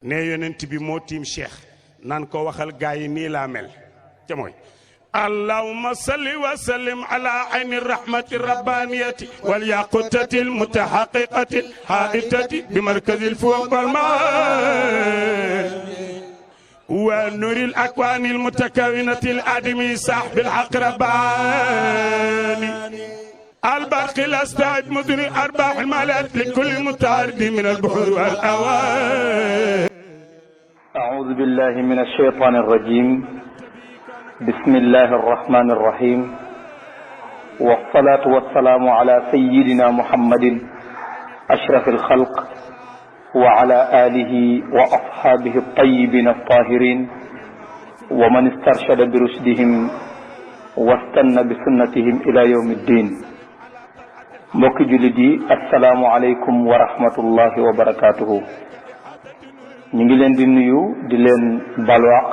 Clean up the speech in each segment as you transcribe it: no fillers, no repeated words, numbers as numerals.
ne yonent bi moo tiim cheikh naan ko waxal gaa yi nii laa mel ca mooy allahumma salli wa sallim ala ayni rahmati rabbaniyati wal yaqutati al mutahaqiqati al haitati bi markazi al fuq wal maan wa nuri al akwani al mutakawinati al adami sahb al aqrabani الباقي الاستعد مدن ارباح المالات لكل متعرض من البحور والاوان. أعوذ بالله من الشيطان الرجيم. بسم الله الرحمن الرحيم. والصلاة والسلام على سيدنا محمد أشرف الخلق وعلى آله وأصحابه الطيبين الطاهرين ومن استرشد برشدهم واستنى بسنتهم إلى يوم الدين. mbokki jullit yi assalaamu aleykum wa rahmatullahi wa barakaatuhu. ñu ngi leen di nuyu di leen balwaq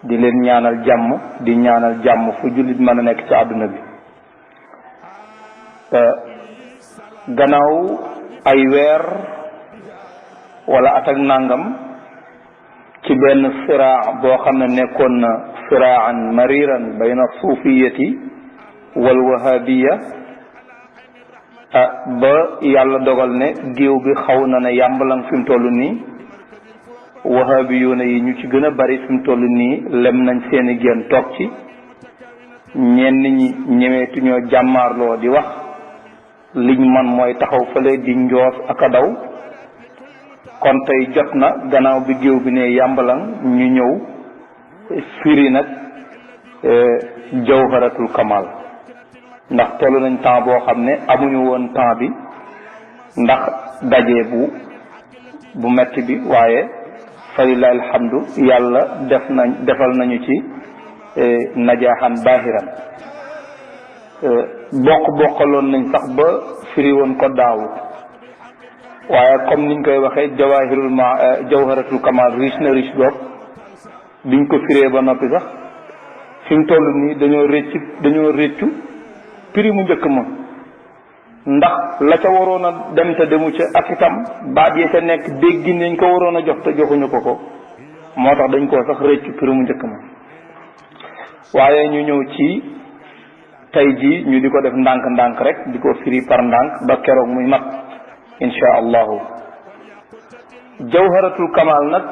di leen ñaanal jàmm di ñaanal jàmm fu jullit mën a nekk ci àdduna bi. gannaaw ay weer wala at ak nangam ci benn siraa boo xam ne nekkoon na siraan mariran bayna suufiyati wal wahabiya ba yàlla dogal ne géew bi xaw na ne yàmbalang fi mu toll nii wahabiyuuna yi ñu ci gën a bari fi mu toll nii lem nañ seeni génn toog ci ñenn ñi ñemeetuñoo jàmmaarloo di wax liñ man mooy taxaw fële di njoos ak a daw. kon tey jot na gannaaw bi géew bi ne yàmbalang ñu ñëw firi nag jawharatul kamal ndax tollu nañ temps boo xam ne amuñu woon temps bi ndax daje bu metti bi waaye falilahi alhamdu yàlla defal nañu ci najaaxan baahiran. bokkaloon nañ sax ba firi woon ko daaw waaye comme niñ koy waxee jawharatul kamal riche na riche bopp biñ ko firee ba noppi sax fi mu toll nii dañoo réccu prix mu njëkk ma ndax la ca waroon a dem te demu ca ak itam baat yi ca nekk dégg nañ ko waroon a jox te joxuñu ko moo tax dañ koo sax réccu prix mu njëkk ma. waaye ñu ñëw ci tey jii ñu di ko def ndànk-ndànk rek di ko firi par ndànk ba keroog muy mat insha allahu. jawharatul kamal nag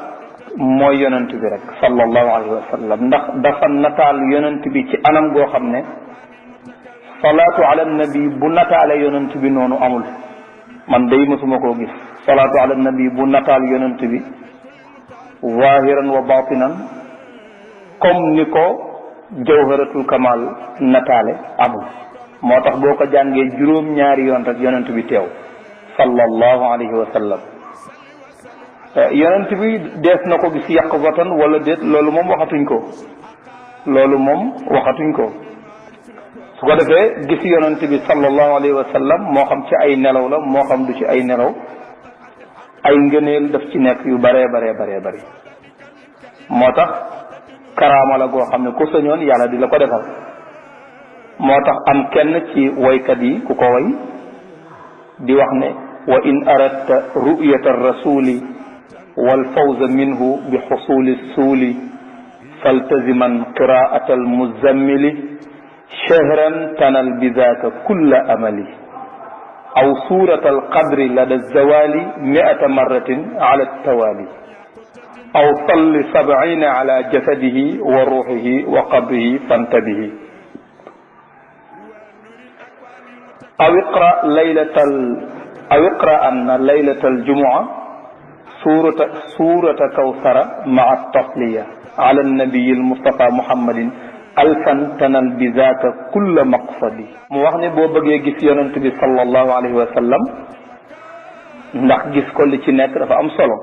mooy yonent bi rek sallallahu alayhi wa sallam ndax dafa nataal yonent bi ci anam goo xam ne salaatu ala nabi bu nataale yonent bi noonu amul. man day mësuma koo gis salaatu ala nabi bu nataal yonent bi zahiran wa batinan comme ni ko jawharatul kamal nataale amul. moo tax boo ko jàngee juróom-ñaari yoon rek yonent bi teew sallallahu alayhi wa sallam. yonent bi dees na ko gis yaqzatan wala déet loolu moom waxatuñ ko. su ko defee gis yonent bi sallallahu alayhi wa sallam moo xam ci ay nelaw la moo xam du ci ay nelaw ay ngëneel daf ci nekk yu baree bari moo tax karaama la goo xam ne ku sañoon yàlla di la ko defal. moo tax am kenn ci woykat yi ku ko way di wax ne wa in aradta ru'yata rasuli wal fawza minhu bi xusuli suuli faltaziman qiraata al muzammili shahran tanal bidaaka kulla amali aw suurata al qadri lada zawali mi'ata marratin ala tawali aw salli 70 ala jasadihi wa ruuxihi wa qabrihi fantabihi aw iqra anna laylatal jumu'a suurata kawsara ma'a tasliya ala nabiyil mustafa muhammadin alfan tanal bi zaaka kulla maqsadi. mu wax ne boo bëggee gis yonent bi sallallahu alayhi wa sallam ndax gis ko li ci nekk dafa am solo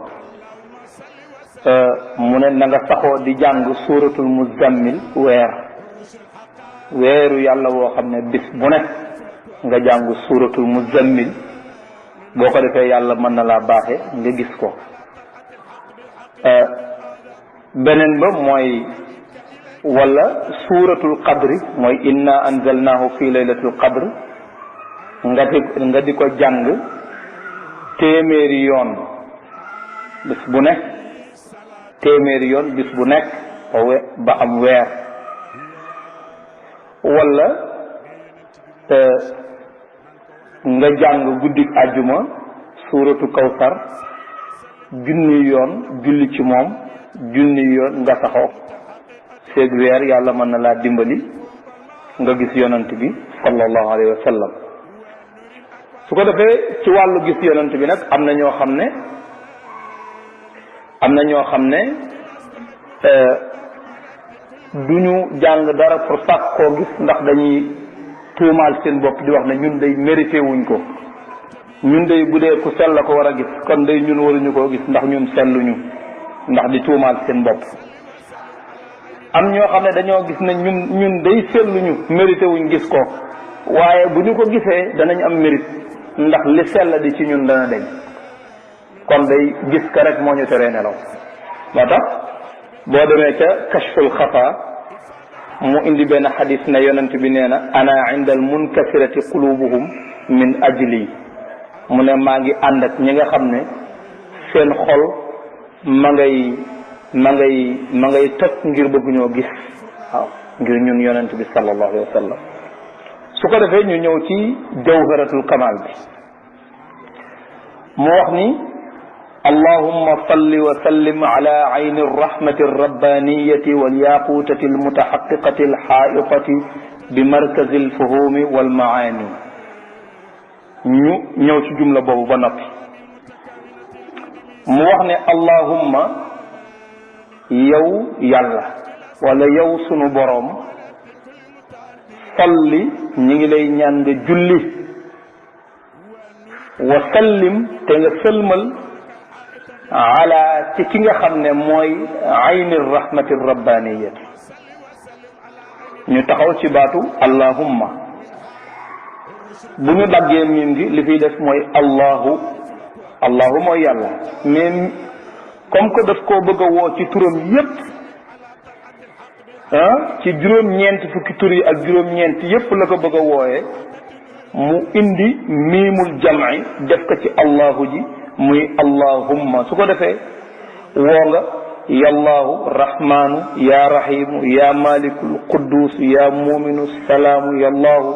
mu ne na nga saxoo di jàng suuratul muzammil weeru yàlla woo xam ne bis bu nekk nga jàng suuratul muzammil boo ko defee yàlla mën na laa baaxe nga gis ko. beneen ba mooy wala suuratul qadri mooy inna anzalnahu fi laylatul qadr nga di ko jàng téeméeri yoon bis bu nekk téeméeri yoon bis bu nekk ba am weer wala nga jàng guddik àjjuma suuratu kawsar junni yoon julli ci moom junni yoon nga saxoo seeg weer yàlla mën na laa dimbali nga gis yonent bi sallallahu alayhi wa sallam su ko defee ci wàllu gis yonent bi nag am na ñoo xam ne duñu jàng dara pour sàkk koo gis ndax dañuy tuumaal seen bopp di wax ne ñun day mérité wuñ ko, ñun day bu dee ku sell la ko war a gis kon day ñun waruñu koo gis ndax ñun selluñu, ndax di tuumaal seen bopp. am ñoo xam ne dañoo gis ne ñun day selluñu mérité wuñ gis ko, waaye bu ñu ko gisee danañ am mérite ndax li sell di ci ñun dana deñ, kon day gis ka rek moo ñu teree nelaw. moo tax boo demee ca kashful xafa mu indi benn xadis ne yonent bi nee na ana inda al munkasirati qulubuhum min ajli, mu ne maa ngi ànd ak ñi nga xam ne seen xol ma ngay toj ngir bëgg ñoo gis, waaw ngir ñun yonent bi sallallahu alayhi wa sallam. su ko defee ñu ñëw ci jawharatul kamal bi mu wax ni allahumma salli wa sallim ala ayni rahmati rabbaniyati wal yaqutati al mutahaqiqati al haitati bi markazi al fuhumi wal maani. ñu ñëw ci jumla boobu ba noppi mu wax ne allahumma yow yàlla wala yow sunu boroom salli ñi ngi lay ñaan nga julli wa sallim te nga sëlmal ala ci ki nga xam ne mooy ayni rahmati rabbaniyati. ñu taxaw ci baatu allahumma bu ñu daggee miim gi li fiy def mooy allahu mooy yàlla, mais comme que daf koo bëgg a woo ci turam yépp ci juróom-ñeent fukki tur yi ak juróom-ñeent yépp la ko bëgg a wooyee mu indi miimul jam'i def ko ci allahu ji muy allahumma. su ko defee woo nga yallaahu rahmaanu ya rahimu ya malikul quddus ya muminu salaamu yallaahu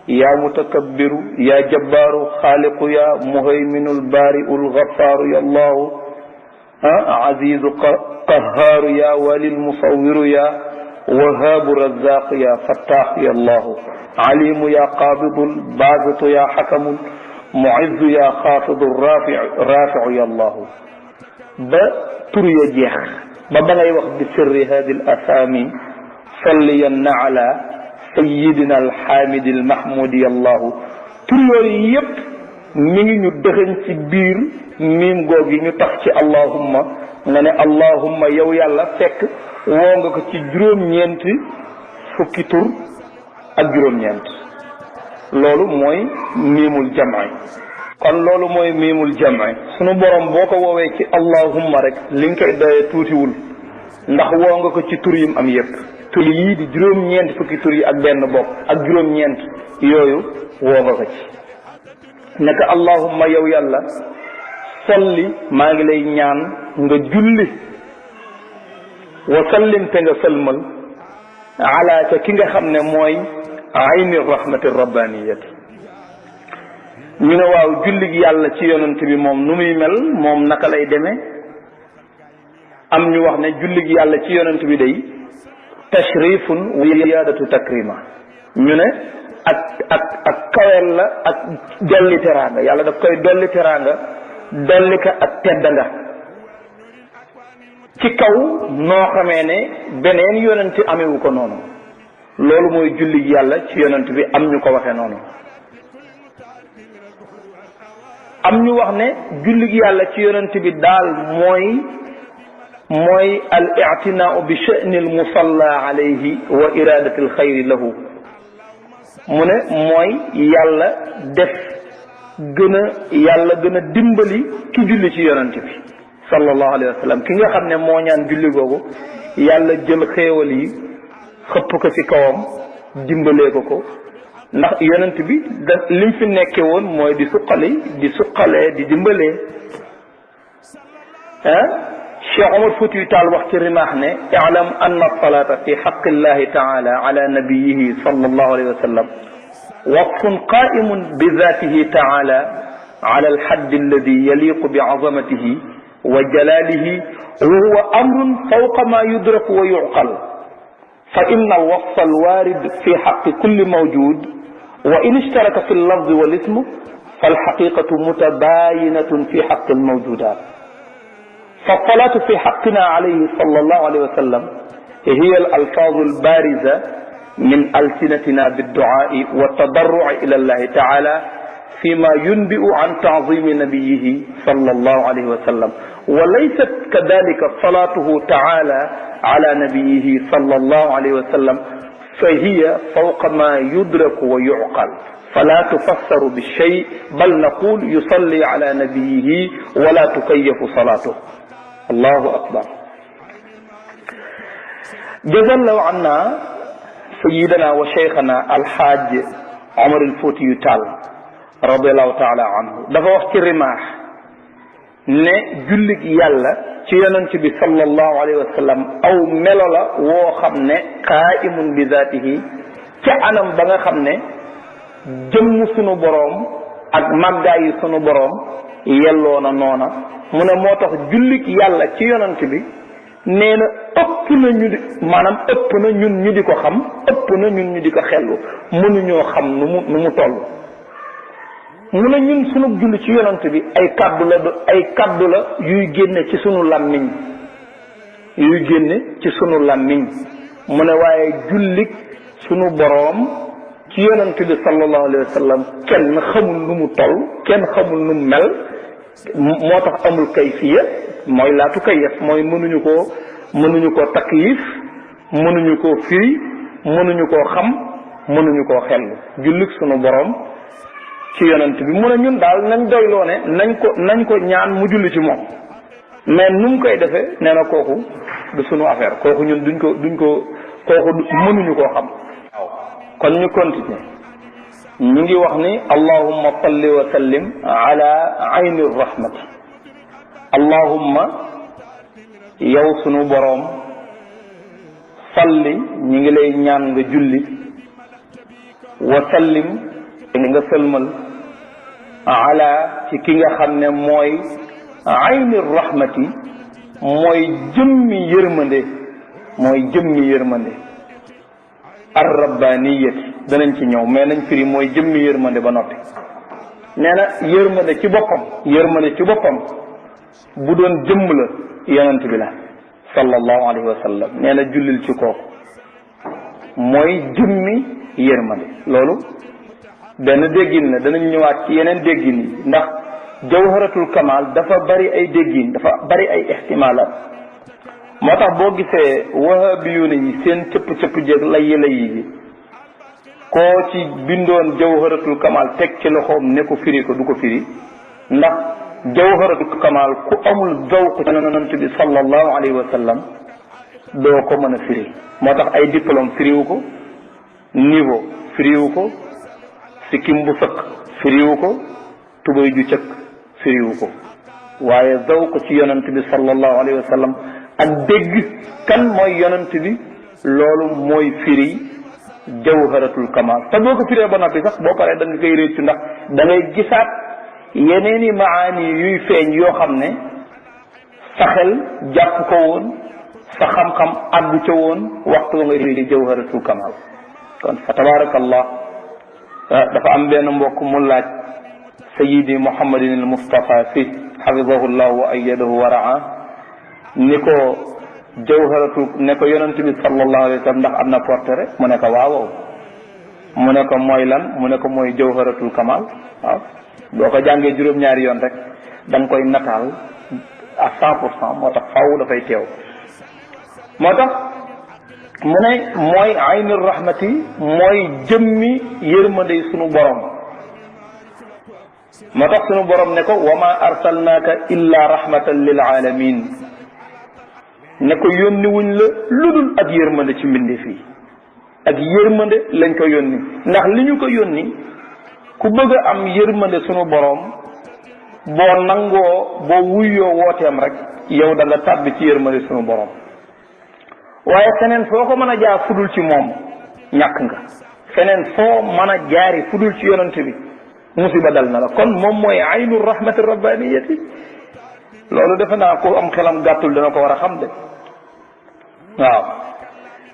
ya mutakabbiru ya jabbaaru xaaliqu ya muhayminul baari'ul gaffaaru yallaahu azizu qahhaaru ya walil musawwiru ya wahaabu razzaqu ya fattaahu yallaahu alimu ya qaabidul baasitu ya xakamul muizzu ya xaafidu raafiu yallaahu ba tur ya jeex ba ngay wax bi sirri hadi l asaami salliyanna ala sayidina alxaamidi almahmudi yallaahu. tur yooyu yépp mi ngi ñu dëxëñ ci biir miim googi ñu tax ci allahumma nga ne allahumma yow yàlla fekk woo nga ko ci juróom-ñeent fukki tur ak juróom-ñeent. loolu mooy miimul jam'i. kon loolu mooy miimul jam'i. sunu borom boo ko woowee ci allahumma rek li nga koy doyee tuutiwul ndax woo nga ko ci tur yim am yépp. tur yii di juróom-ñeent fukki tur yi ak benn bopp ak juróom-ñeent yooyu woo nga ko ci. naka allahumma yow yàlla salli maa ngi lay ñaan nga julli wa sallim te nga sëlmal ala ca ki nga xam ne mooy ayni rahmati rabbaniyati. ñu ne waaw jullig yàlla ci yonent bi moom nu muy mel, moom naka lay demee. am ñu wax ne jullig yàlla ci yonent bi day tashrifun wa ziyaadatu takrima. ñu ne ak kawel la ak dolli teraanga, yàlla daf koy dolli teraanga dolli ko ak teddanga ci kaw noo xamee ne beneen yonent amewu ko noonu. loolu mooy jullig yàlla ci yonent bi, am ñu ko waxee noonu. am ñu wax ne jullig yàlla ci yonent bi daal mooy al i'tinaa'u bi sha'ni al musalla alayhi wa iradati al xayri lahu. mu ne mooy yàlla gën a dimbali ki julli ci yonent bi sallallahu alayhi wa sallam. ki nga xam ne moo ñaan julli googu yàlla jël xéewal yi xëpp ko ci kawam dimbalee ko ndax yonent bi lim fi nekke woon mooy di suqalee di dimbalee. Cheikh Omar Foutiyou Tall wax ci rimaax ne i'lam anna as-salata fi haqqi llahi taala ala nabiyihi sallallahu alayhi wa sallam wasfun qa'imun bi dhatihi taala ala al-hadd alladhi yaliqu bi 'azamatihi wa jalalihi wa huwa amrun fawqa ma yudraku wa yu'qal fa inna al-wasfa al-warid fi haqqi kulli mawjud wa in ishtaraka fi al-lafzi wal-ism fal-haqiqatu mutabayinatun fi haqqi al-mawjudat فالصلاة في حقنا عليه صلى الله عليه وسلم هي الألفاظ البارزة من ألسنتنا بالدعاء والتضرع إلى الله تعالى فيما ينبئ عن تعظيم نبيه صلى الله عليه وسلم وليست كذلك صلاته تعالى على نبيه صلى الله عليه وسلم فهي فوق ما يدرك ويعقل فلا تفسر بالشيء بل نقول يصلي على نبيه ولا تكيف صلاته allahu akbar jazallahu anna sayidana wa cheikhana alhaaj Omar al Foutiyou Tall radiallahu taala anhu dafa wax ci rimaax ne jullig yàlla ci yonent bi sallallahu alayhi wa sallam aw melo la woo xam ne qaa'imun bi zaatihi ca anam ba nga xam ne jëmm sunu boroom ak màggaayi sunu boroom yelloo na noona mu ne moo tax jullik yàlla ci yonent bi nee na ëpp na ñu di maanaam ëpp na ñun ñu di ko xam ëpp na ñun ñu di ko xellu mënuñoo xam nu mu toll mu ne ñun sunu julli ci yonent bi ay kaddu la yuy génne ci sunu làmmiñ mu ne waaye jullik sunu boroom ci yonent bi sallallahu alayhi wa sallam kenn xamul nu mu toll kenn xamul nu mu mel moo tax amul kayfiya mooy laatu kayef mooy mënuñu koo takyif mënuñu koo firi mënuñu koo xam mënuñu koo xel jullik sunu borom ci yonent bi mu ne ñun daal nañ doyloo ne nañ ko ñaan mu julli ci moom mais nu mu koy defee nee na kooku du sunu affaire kooku ñun duñ ko kooku mënuñu koo xam waaw kon ñu continuer ñu ngi wax ni allahumma salli wa sallim ala ayni rahmati allahumma yow sunu boroom salli ñi ngi lay ñaan nga julli wa sallim nga sëlmal ala ci ki nga xam ne mooy ayni rahmati mooy jëmmi yërmande ar-rabbaniyati danañ ci ñëw mais nañ firi mooy jëmmi yërmande ba noppi nee na yërmande ci boppam bu doon jëmm la yonent bi la sallallahu alayhi wa sallam nee na jullil ci kooku mooy jëmmi yërmande loolu benn déggin la danañ ñëwaat ci yeneen déggin yi ndax jawharatul kamal dafa bari ay déggin dafa bari ay ihtimalat moo tax boo gisee wahabiyuuna yi seen cëpp jéeg layyi koo ci bindoon jawharatul kamal teg ci loxoom ne ko firi ko du ko firi ndax jawharatul kamal ku amul zawq ci yonent bi sallallahu alayhi wa sallam doo ko mën a firi moo tax ay diplôme firiwu ko niveau firiwu ko sikkim bu sëkk firiwu ko tubay ju cëkk firiwu ko waaye zawq ci yonent bi sallallahu alayhi wa sallam ak dégg kan mooy yonent bi loolu mooy firi jawharatul kamal te boo ko firee ba noppi sax boo paree da nga koy réccu ndax da ngay gisaat yeneeni maani yuy feeñ yoo xam ne sa xel jàpp ko woon sa xam-xam àggu ca woon waxtu wa ngay firi jawharatul kamal kon fa tabarakallah dafa am benn mbokk mu laaj sayidi muhammadin al mustafa fi xafidahullah wa ayyadahu wa raa ni ko jawharatu ne ko yonent bi sallallahu alayhi wa sallam ndax am na portrait mu ne ko waaw mu ne ko mooy lan mu ne ko mooy jawharatul kamal waaw boo ko jàngee juróom-ñaari yoon rek da nga koy nataal à 100% moo tax faaw dafay teew moo tax mu ne mooy ayni rahmati mooy jëmmi yërmande sunu borom moo tax sunu borom ne ko wa ma arsalnaaka illa rahmatan lil alamin ne ko yónni wuñ la ludul ak yërmande ci mbinde fii ak yërmande lañ ko yónni ndax li ñu ko yónni ku bëgg a am yërmande sunu borom boo nangoo boo wuyyoo wooteem rek yow da nga tàbbi ci yërmande sunu borom waaye feneen foo ko mën a jaar fudul ci moom ñàkk nga feneen foo mën a jaari fudul ci yonent bi musiba dal na la kon moom mooy aynu rahmati rabbaniyati loolu defe naa ko am xelam gàttul dana ko war a xam de waaw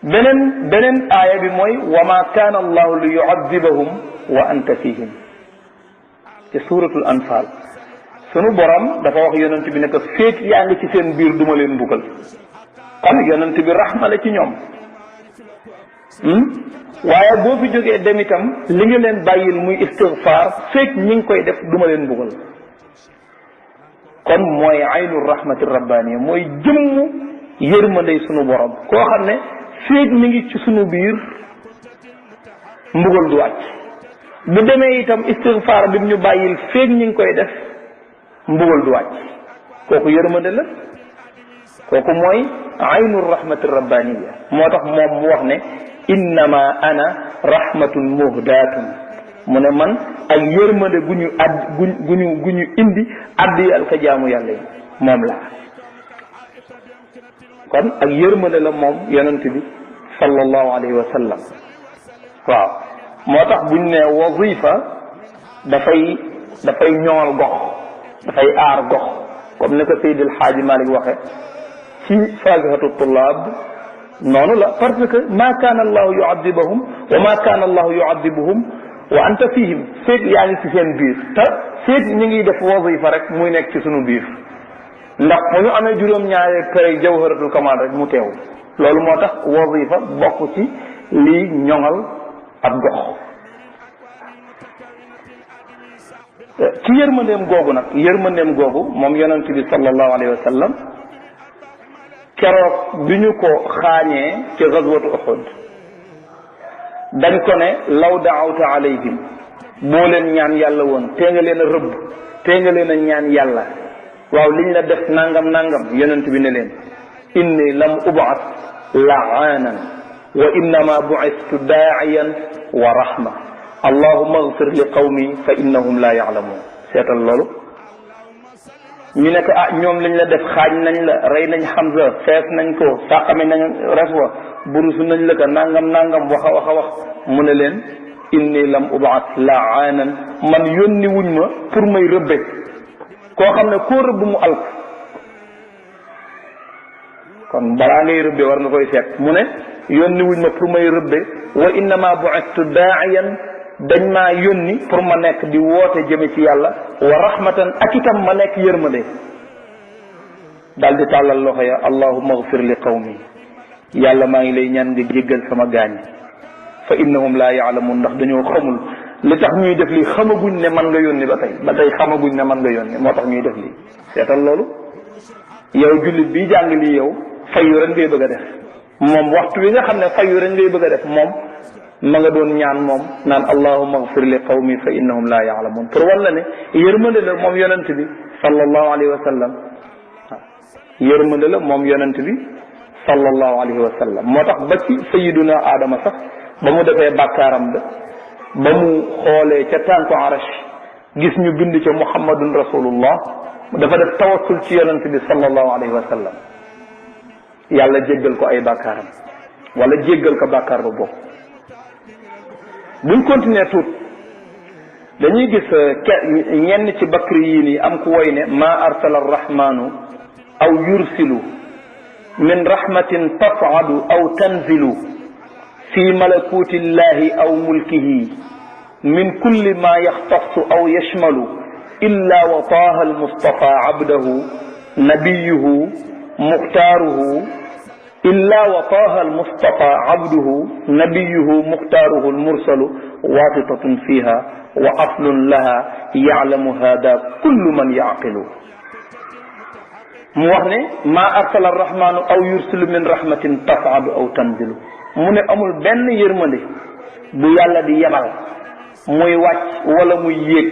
beneen aaya bi mooy wa ma kaana allahu li yu'adhibahum wa anta fihim ci suratul anfal sunu borom dafa wax yonent bi ne ko féet yaa ngi ci seen biir duma leen mbugal kon yonent bi rahma la ci ñoom waaye boo fi jógee dem itam li nga leen bàyyil muy istighfar féet ñi ngi koy def duma leen mbugal kon mooy aynu rahmati rabbaniya mooy jëmmu yërmandey sunu borom koo xam ne féet mi ngi ci sunu biir mbugal du wàcc bu demee itam istighfar bi ñu bàyyil féet ñi ngi koy def mbugal du wàcc kooku yërmande la kooku mooy aynu rahmati rabbaniya moo tax moom mu wax ne innama ana rahmatun muhdatun mu ne man ak yërmande gu ñu indi addi al ka jaamu yàlla yi moom la kon ak yërmande la moom yonent bi sallallahu alayhi wa sallam waaw moo tax buñ ne wazifa dafay ñoŋal gox dafay aar gox comme ni ko Seydil Xaaji Malik waxe ci faakihatu tullaab noonu la parce que ma kaana allahu yu'adhibuhum wa ma kaana allahu yu'adhibuhum wa anta fihim féet yaa ngi ci seen biir te féet ñu ngi def wazifa rek muy nekk ci sunu biir ndax bu ñu amee juróom-ñaari pere jawharatul kamal rek mu teew loolu moo tax wazifa bokk ci lii ñoŋal ab gox ci yërmandeem googu moom yonent bi sallallahu alayhi wa sallam keroog bi ñu ko xaañee ci gazwatu Uhud dañ ko ne law daawta alayhim boo leen ñaan yàlla woon tee nga leen a rëbb tee nga leen a ñaan yàlla waaw liñ la def nangam yonent bi ne leen inni lam ub'at la'anan wa innama bu'istu daa'iyan wa rahma allahumma ighfir li qawmi fa innahum la ya'lamun seetal loolu ñu ne ko ñoom lañ la def xaañ nañ la rey nañ Hamza fees nañ ko sàqami nañ reswa burusu nañ la ko nangam wax mu ne leen inni lam ubaat laanan man yónni wuñ ma pour may rëbbe koo xam ne koo rëbb mu alk kon balaa ngay rëbbe war nga koy seet mu ne yónni wuñ ma pour may rëbbe wa innama bu'istu daa'iyan dañ maa yónni pour ma nekk di woote jëme ci yàlla wa rahmatan ak itam ma nekk yërmande daal di tàllal loxo ya allahumma ighfir li qawmi yàlla maa ngi lay ñaan nga jéggal sama gaañ fa innahum la ya'lamun ndax dañoo xamul li tax ñuy def lii xamaguñ ne man nga yónni ba tey xamaguñ ne man nga yónni moo tax ñuy def lii seetal loolu yow jullit bi jàng lii yow fayu rek ngay bëgg a def moom waxtu wi nga xam ne fayu rek ngay bëgg a def moom ma nga doon ñaan moom naan allahumma ighfir li qawmi fa innahum la ya'lamun pour walla ne yërmande la moom yonent bi sallallahu alayhi wa sallam yërmande la moom yonent bi sallallahu alayhi wa sallam moo tax ba ci sayiduna Adama sax ba mu defee bàkkaaram ba mu xoolee ca tànku arash gis ñu bind ca muhammadun rasulullah dafa def tawassul ci yonent bi sallallahu alayhi wa sallam yàlla jéggal ko ay bàkkaaram wala jéggal ko bàkkaar ba bokk buñ continuer tuut dañuy gis ñenn ci bakri yiin yi am ku woy ne ma arsala arrahmanu aw yursilu min rahmatin tas'adu aw tanzilu fi malakuti llahi aw mulkihi min kulli ma yaxtassu aw yashmalu illa wa taaha almustafa abdahu nabiyuhu muxtaaruhu illa wa taaha almustafa abduhu nabiyuhu muxtaaruhu almursalu waasitatun fiha wa aslun laha ya'lamu hada kullu man ya'qilu mu wax ne maa arsala arrahmanu aw yursilu min rahmatin tas'adu aw tanzilu mu ne amul benn yërmande bu yàlla di yebal muy wàcc wala muy yéeg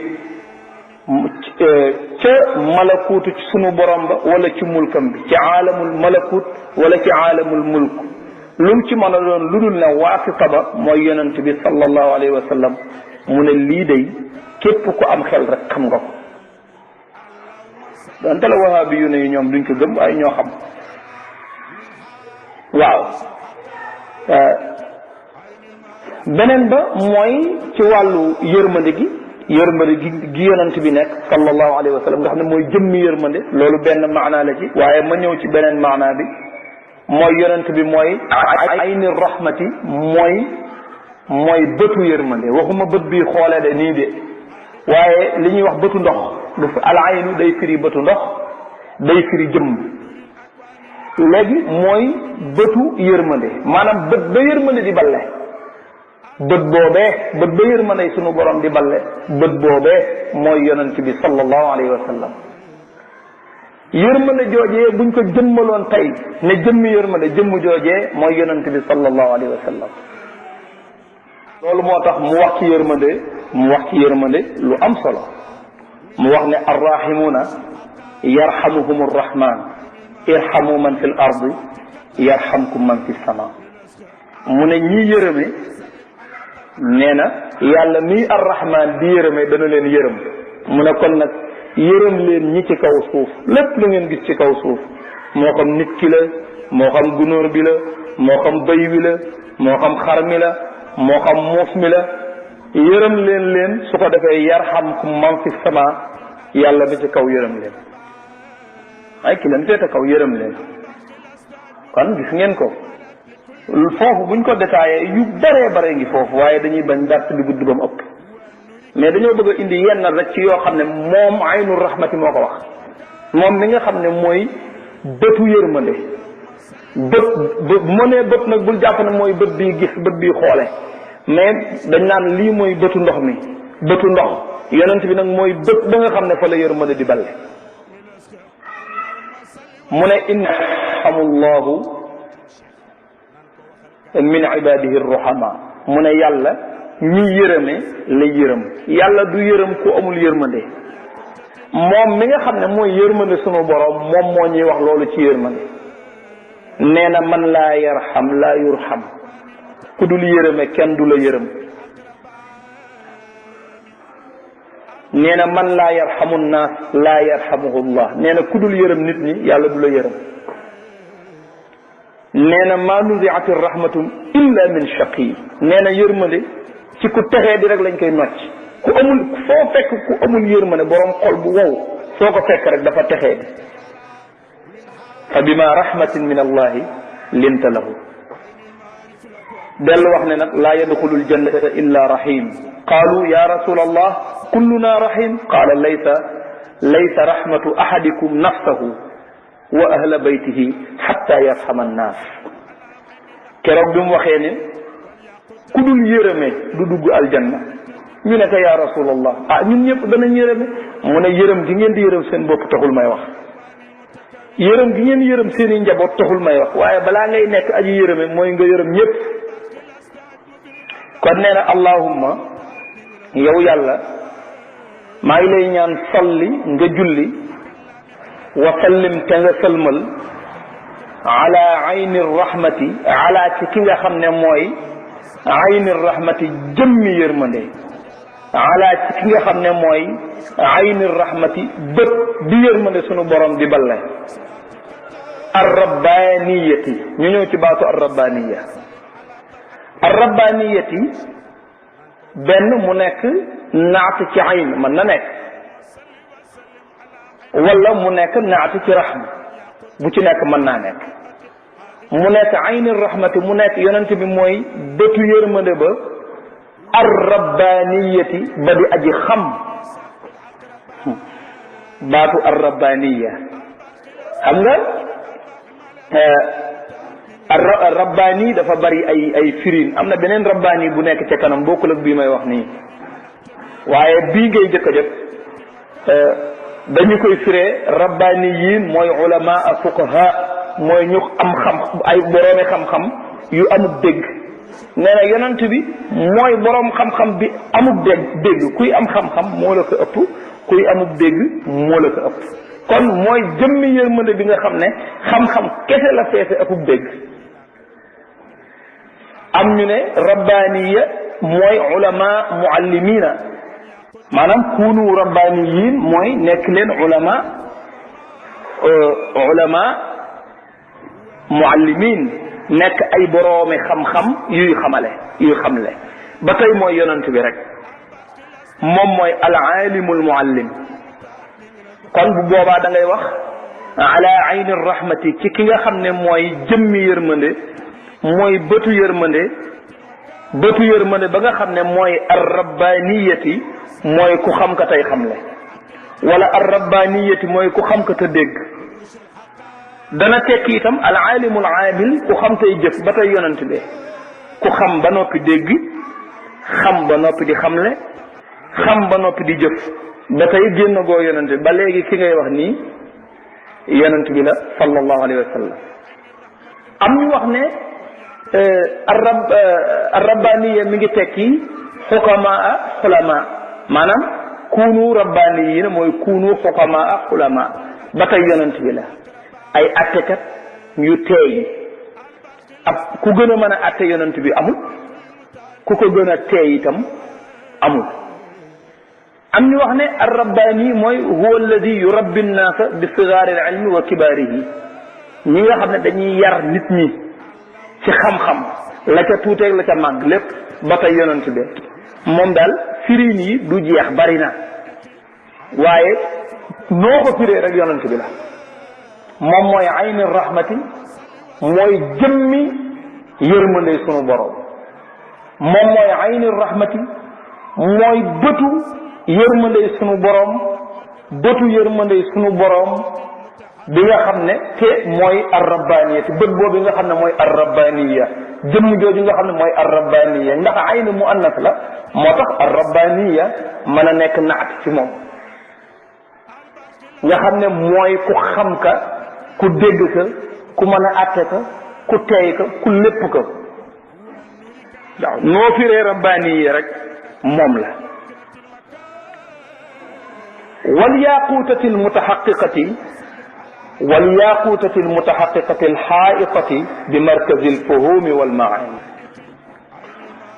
ca malakuutu ci sunu borom ba wala ci mulkam bi ci aalamul malakut wala ci aalamul mulk lu mu ci mën a doon lu dul ne waasita ba mooy yonent bi sallallahu alayhi wa sallam mu ne lii day képp ku am xel rek xam nga ko donte la wahabi yu ne yi ñoom duñ ko gëm waaye ñoo xam. waaw beneen ba mooy ci wàllu yërmande gi yonent bi nekk sallallahu alayhi wa sallam nga xam ne mooy jëmmi yërmande loolu benn maanaa la ci. waaye ma ñëw ci beneen maanaa bi mooy yonent bi mooy ayni rahmati mooy bëtu yërmande waxuma bët bi xoolee de nii de waaye li ñuy wax bëtu ndox dafa al aynu day firi bëtu ndox day firi jëmm léegi mooy bëtu yërmande maanaam bët ba yërmande di balle bët ba yërmande sunu borom di balle bët boobee mooy yonent bi sallallahu alayhi wa sallam yërmande joojee buñ ko jëmmaloon tey ne jëmmi yërmande jëmm joojee mooy yonent bi sallallahu alayhi wa sallam loolu moo tax mu wax ci yërmande lu am solo mu wax ne arrahimuna yarhamuhum arrahman irhamu man fi l ardi yarhamkum man fi sama mu ne ñii yërëme nee na yàlla mii arrahman di yërëme dana leen yërëm mu ne kon nag yërëm leen ñi ci kaw suuf lépp lu ngeen gis ci kaw suuf moo xam nit ki la moo xam gunóor bi la moo xam bëy wi la moo xam xar mi la moo xam muus mi la yërëm leen su ko defee yarhamkum man fi sama yàlla bi ci kaw yërëm leen ay ki leen féete kaw yërëm leen kon gis ngeen ko foofu buñ ko détaillé yu bare ngi foofu waaye dañuy bañ dart bi gudd ba mu ëpp mais dañoo bëgg a indi yenn rek ci yoo xam ne moom aynu rahmati moo ko wax moom mi nga xam ne mooy bëtu yërmande bët moo ne bët nag bul jàpp ne mooy bët bii gis bët bii xoole mais dañ naan lii mooy bëtu ndox mi bëtu ndox yonent bi nag mooy bët ba nga xam ne fa la yërmande di balle mu ne innahamullahu min ibadihi ruhama mu ne yàlla ñi yërëme la yërëm yàlla du yërëm ku amul yërmande moom mi nga xam ne mooy yërmande sunu borom moom moo ñuy wax loolu ci yërmande nee na man laa yarham laa yurham ku dul yërëme kenn du la yërëm nee na man laa yarhamu nnaas laa yarhamuhu llah nee na ku dul yërëm nit ñi yàlla du la yërëm nee na maa nuziat rahmatu illa min shaqi nee na yërmande ci ku texee di rek lañ koy nocc ku amul foo fekk ku amul yërmande borom xol bu wow foo ko fekk rek dafa texee di fa bima rahmatin min allahi linta lahu dellu wax ne nag laa yadxulu aljannata illa rahim qaalu ya rasul allah kulluna rahim qaala laysa rahmatu ahadikum nafsahu wa ahla baytihi xatta yarxama annaas keroog bi mu waxee ne ku dul yërëme du dugg aljanna ñu ne ko ya rasulallah ñun ñëpp danañ yërëme mu ne yërëm gi ngeen di yërëm seen bopp taxul may wax yërëm gi ngeen yërëm seen i njaboot taxul may wax waaye balaa ngay nekk aji yërëme mooy nga yërëm ñëpp kon nee na allahumma yow yàlla maa ngi lay ñaan salli nga julli wa sallim te nga sëlmal ala ayni rahmati ala ci ki nga xam ne mooy ayni rahmati jëmmi yërmande ala ci ki nga xam ne mooy ayni rahmati bët bi yërmande sunu borom di balle arrabbaniyati ñu ñëw ci baatu arrabbaniya arrabbaniyati benn mu nekk naat ci ayn mën na nekk wala mu nekk naat ci rahma bu ci nekk mën naa nekk mu nekk ayni rahmati mu nekk yonent bi mooy bëtu yërmande ba arrabbaniyati ba di aji xam baatu arrabbaniya xam nga rabbani dafa bari ay firin am na beneen rabbani bu nekk ca kanam bokkul ak bii may wax nii waaye bii ngay jëkk a jëkk dañu koy firee rabbaniyin mooy ulama fuqaha mooy ñu am xam ay boroomi xam-xam yu amul dégg nee na yonent bi mooy boroom xam-xam bi amul dégg kuy am xam-xam moo la ko ëpp kuy amul dégg moo la ko ëpp kon mooy jëmmi yërmande bi nga xam ne xam-xam kese la feese akub dégg am ñu ne rabbaniya mooy ulama muallimina maanaam kunu rabbaniyin mooy nekk leen ulama ulama muallimin nekk ay boroomi xam-xam yuy xamle ba tey mooy yonent bi rek moom mooy al alimul muallim kon bu boobaa da ngay wax ala ayni rahmati ci ki nga xam ne mooy jëmmi yërmande mooy bëtu yërmande ba nga xam ne mooy ar rabbaniyati mooy ku xam ka tey xamle wala ar rabbaniyati mooy ku xam ka te dégg dana tekki itam al alimul aamil ku xam tey jëf ba tey yonent bi ku xam ba noppi dégg xam ba noppi di xamle xam ba noppi di jëf ba tey génn goo yonent bi ba léegi ki ngay wax nii yonent bi la sallallahu alayhi wa sallam am ñu wax ne ar rabbaniya mi ngi tekki xukamaa xulama maanaam kuunu rabbaniyiina mooy kuunu xukamaa xulama ba tey yonent bi la ay attekat yu teey ab ku gën a mën a atte yonent bi amul ku ko gën a teey itam amul am ñu wax ne ar rabbani mooy huwa alladi yurabbi nnaasa bi sigaari al ilmi wa kibaarihi ñi nga xam ne dañuy yar nit ñi ci xam-xam la ca tuuteeg la ca màgg lépp ba tey yonent bi moom daal firiin yi du jeex bari na waaye noo ko firee rek yonent bi la moom mooy ayni rahmati mooy jëmmi yërmande sunu borom moom mooy ayni rahmati mooy bëtu yërmande sunu borom bi nga xam ne te mooy ar-rabbaniyya te bët boobu nga xam ne mooy ar-rabbaniyya jëmm jooju nga xam ne mooy ar-rabbaniyya ndax ayni muannas la moo tax ar-rabbaniyya mën a nekk naat ci moom nga xam ne mooy ku xam ka ku dégg ka ku mën a atte ka ku teey ka ku lépp ka waaw noo firee rabbaniyya rek moom la wal yaquutati al xaaitati bi markazi al fuhumi wal maani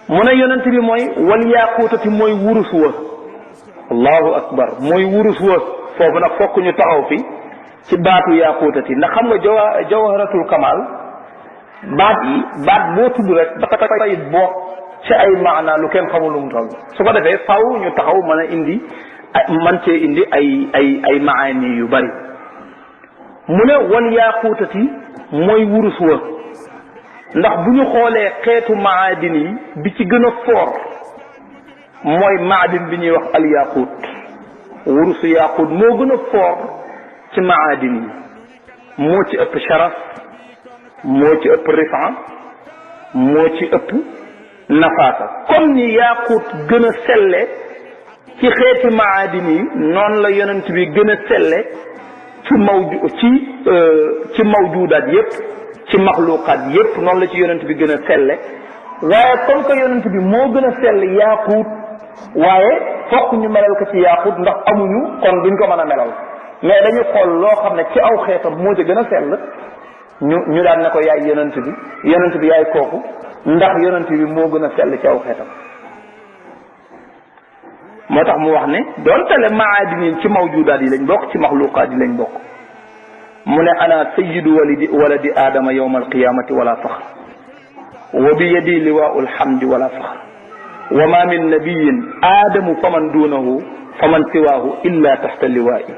mu ne yonent bi mooy wal yaquutati mooy wurus wa allahu akbar mooy wurus wa foofu nag fokk ñu taxaw fi ci baatu yaquutati ndax xam nga jawharatul kamal baat boo tudd rek dafa fay bokk ci ay maana lu kenn xamul lu mu toll su ko defee faw ñu taxaw mën a indi man cee indi ay maani yu bari mu ne wal yaquutati mooy wurus wa ndax bu ñu xoolee xeetu maadin yi bi ci gën a foor mooy maadin bi ñuy wax al yaquut wurusu yaquut moo gën a foor ci maadin yi moo ci ëpp sharaf moo ci ëpp rifa moo ci ëpp nafaasa comme ni yaquut gën a selle ci xeeti maadin yi noonu la yonent bi gën a selle ci mawjudaat yépp ci maxluqaat yépp noonu la ci yonent bi gën a selle waaye comme que yonent bi moo gën a sell yaquut waaye fokk ñu melal ko ci yaquut ndax amuñu kon duñ ko mën a melal mais dañu xool loo xam ne ci aw xeetam moo ci gën a sell ñu daan ne ko yaay yonent bi yaay kooku ndax yonent bi moo gën a sell ci aw xeetam moo tax mu wax ne doon tale maadinin ci mawjudaat yi lañ bokk ci maxluqaat yi lañ bokk mu ne ana sayyidu waladi aadama yawma alqiyamati wala faxr wa bi yadi liwaau alhamdi wala faxr wa ma min nabiyin aadamu faman duunahu faman siwaahu illa taxta liwaa'i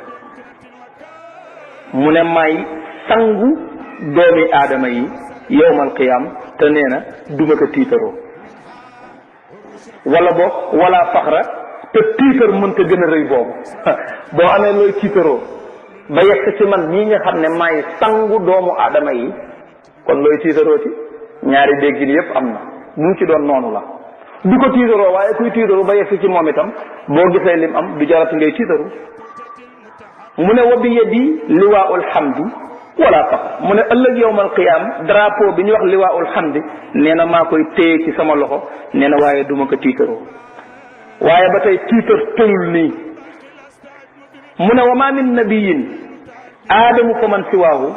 mu ne may sangu doomi aadama yi yawma alqiyam te nee na duma ko tiitaroo wala boog wala faxra te tiitar mënta gën a rëy boobu boo amee looy tiitaroo ba yegg ci man ñii nga xam ne maay sangu doomu aadama yi kon looy tiitaroo ci ñaari déggin yépp am na mu ci doon noonu la du ko tiitaroo waaye kuy tiitaru ba yegg ci moom itam boo gisee lim am du jarati ngay tiitaru mu ne wa bi yadi liwaa'ul hamdi wala faxr mu ne ëllëg yawmal qiyaam drapeau bi ñu wax liwaa'ul hamdi nee na maa koy téye ci sama loxo nee na waaye duma ko tiitaroo waaye ba tey tiitar tëlul nii mu ne wa ma min nabiyin aadamu fa man siwaahu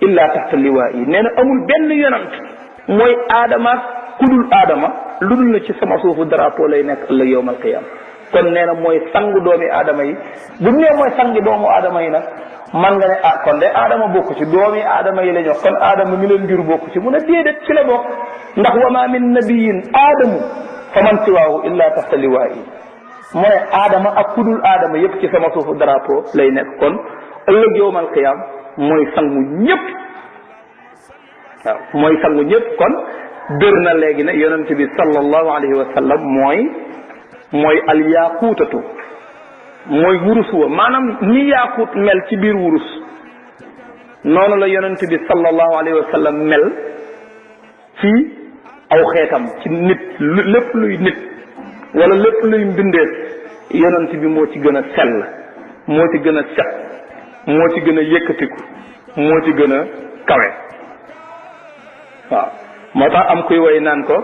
illa taxta liwaa'i nee na amul benn yonant mooy aadama kudul aadama lu dul na ci sama suufu drapeau lay nekk ëllëg yawmal qiyaam kon nee na mooy sangu doomi aadama yi bu nee mooy sangi doomu aadama yi nag man nga ne kon de aadama bokku ci doomi aadama yi la ñu kon aadama mi leen jur bokku ci mu ne déedéet ci la bokk ndax wa ma min nabiyin aadamu fa man siwaahu illa taxta liwaayi mu ne aadama ak kudul aadama yépp ci sama suufu drapeau lay nekk kon ëllëg yowmal qiyaam mooy sangu ñëpp waaw mooy sangu ñëpp kon dër na léegi ne yonent bi sallallahu alayhi wa sallam mooy al yaaquutatu mooy wurus wa maanaam ni yaaquut mel ci biir wurus noonu la yonent bi sallallahu alayhi wa sallam mel ci aw xeetam ci nit lépp luy nit wala lépp luy mbindeef yonent bi moo ci gën a sell moo ci gën a set moo ci gën a yëkkatiku moo ci gën a kawe waaw moo tax am kuy way naan ko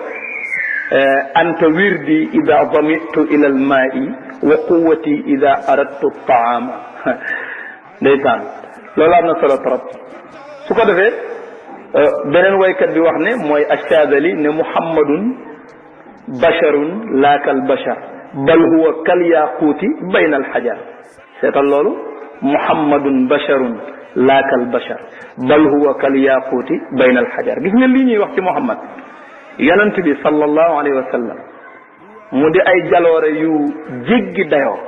anta wirdi ida damitu ila almaai wa quwati ida aradtu taama ndeysaan loolu am na solo trop su ko defee beneen waykat bi wax ne mooy Ash-Shaadili ne muhammadun basharun laa kal bashar bal huwa kal yaquuti bayna alxajar seetal loolu muhammadun basharun laa kal bashar bal huwa kal yaquuti bayna alxajar gis nga lii ñuy wax ci muhammad yonent bi sallallahu alayhi wa sallam mu di ay jaloore yu jéggi dayoo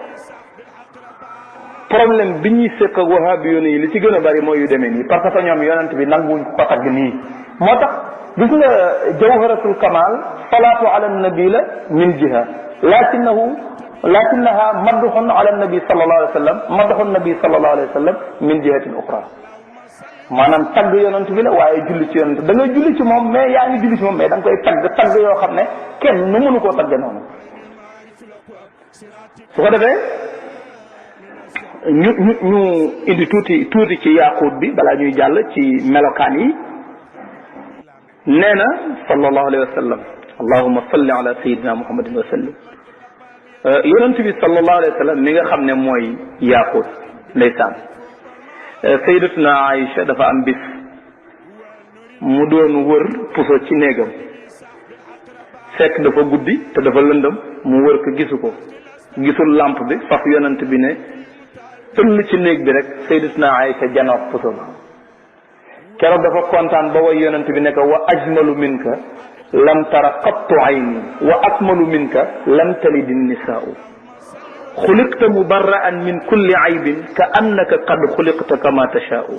problème bi ñuy séq ak wahabi yoon yi li ci gën a bari mooy yu demee nii parce que ñoom yonent bi nanguwuñ ko tagg nii moo tax gis nga jawharatul kamal salaatu ala nabi la min jiha lakinnaha madxun ala nabi sallallahu alayhi wa sallam madxun nabi sallallahu alayhi wa sallam min jihatin uxra maanaam tagg yonent bi la waaye julli ci yonent da ngay julli ci moom mais yaa ngi julli ci moom mais da nga koy tagg yoo xam ne kenn nu mënu koo tagge noonu su ko defee ñu indi tuuti ci yaaquut bi balaa ñuy jàll ci melokaan yi nee na sallallahu alayhi wa sallam allahumma salli ala sayyidina muhammadin wa sallim yonent bi sallallahu alayhi wa sallam mi nga xam ne mooy yaaquut ndeysaan sayyidatuna Aïcha dafa am bis mu doon wër puso ci néegam fekk dafa guddi te dafa lëndëm mu wër ko gisu ko gisul lampe bi faf yonent bi ne tëll ci néeg bi rek sayyidatuna Aïcha janoog puso ba keroog dafa kontaan ba way yonent bi ne ko wa ajmalu minka lam tara qattu ayni wa akmalu minka lam talidi nisaa'u xuliqta mubarra'an min kulli aybin ka annaka qad xuliqta kama tashaa'u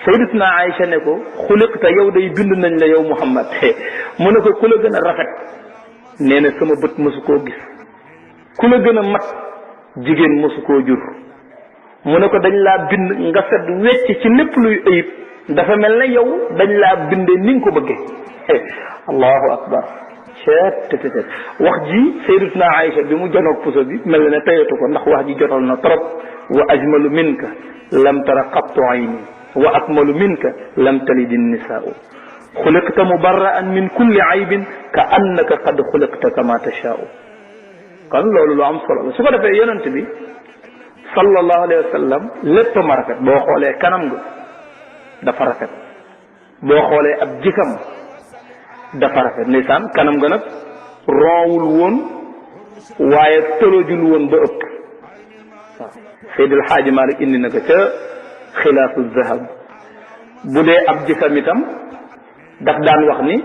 sayyidatuna Aïcha ne ko xuliqta yow day bind nañ la yow Muhammad mu ne ko ku la gën a rafet nee na sama bët mësu koo gis ku la gën a mat jigéen mësu koo jur mu ne ko dañ laa bind nga set wecc ci lépp luy ayib dafa mel ne yow dañ laa bindee ni nga ko bëggee allahu akbar ceet wax ji sayyidatuna Aïcha bi mu janoog puso bi mel ne tayatu ko ndax wax ji jotal na trop wa ajmalu minka lam tara qattu ayni wa akmalu minka lam talidi nisaa'u xuliqta mubarra'an min kulli aybin ka annaka qad xuliqta kama tashaa'u kon loolu lu am solo la su ko defee yonent bi sallallahu alayhi wa sallam lépp ma rafet boo xoolee kanam nga dafa rafet boo xoolee ab jikam dafa rafet ndeysaan kanam nga nag roowul woon waaye tërojul woon ba ëpp waaw Seydil Xaaji Malik indi na ko ca xilaasu zahab bu dee ab jikam itam daf daan wax ni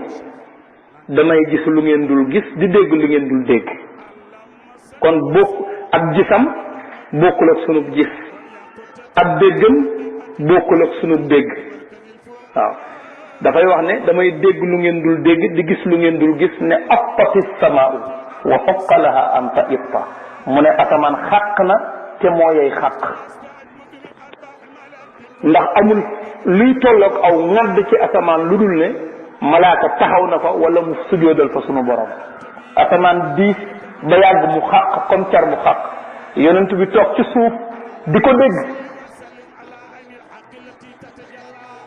damay gis lu ngeen dul gis di dégg lu ngeen dul dégg kon bokk ab gisam bokkul ak sunub gis ab déggam bokkul ak sunub dégg waaw dafay wax ne damay dégg lu ngeen dul dégg di gis lu ngeen dul gis ne attati samaau wa fawqa laha anta itta mu ne asamaan xàq na te mooyey xàq ndax amul luy tolloog aw ŋadd ci asamaan lu dul ne malaaka taxaw na fa wala mu sujjóodal fa sunu borom asamaan diis ba yàgg mu xàq comme car bu xàq yonent bi toog ci suuf di ko dégg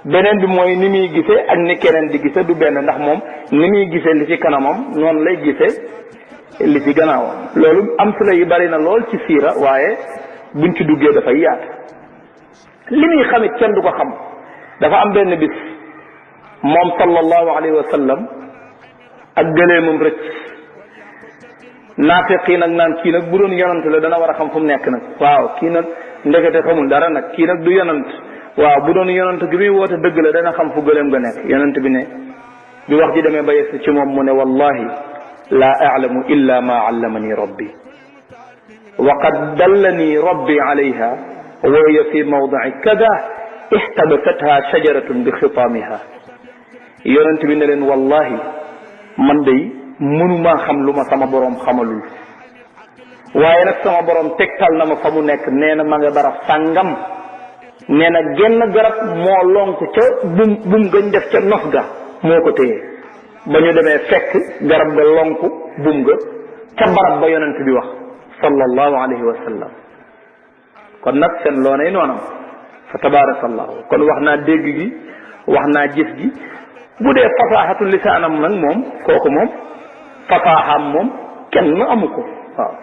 beneen bi mooy ni muy gisee ak ni keneen di gisee du benn ndax moom ni muy gisee li ci kanamam noonu lay gisee li ci gannaawam loolu am solo yi bari na lool ci siira waaye buñ ci duggee dafay yaatu li muy xamit kenn du ko xam dafa am benn bis moom sallallahu alayhi wa sallam ak gëleemam rëcc naafiq yi nag naan kii nag bu doon yonante la dana war a xam fu mu nekk nag waaw kii nag ndekete xamul dara nag kii nag du yonant waaw bu doon yonant gi muy woote dëgg la dana xam fu gëleem nga nekk yonant bi ne bi wax ji demee ba yegg ci moom mu ne wallahi la a'lamu illa ma allamani rabbi wa qad dallani rabbi alayha wa hiya fi mawdi'i kada ihtabasatha shajaratun bi xitaamiha yonent bi ne leen wallahi man day mënumaa xam lu ma sama borom xamalul waaye nag sama borom tegtal na ma fa mu nekk nee na ma nga barab sàngam nee na genn garab moo lonk ca bum gañ def ca nof ga moo ko téye ba ñu demee fekk garab ga lonk bum ga ca barab ba yonent bi wax sallallahu alayhi wa sallam kon nag seen loonay noonam fa tabarakallahu kon wax naa dégg gi wax naa gis gi bu dee fasaaxatu lisaanam nag moom kooku moom fasaaxam moom kenn amu ko waaw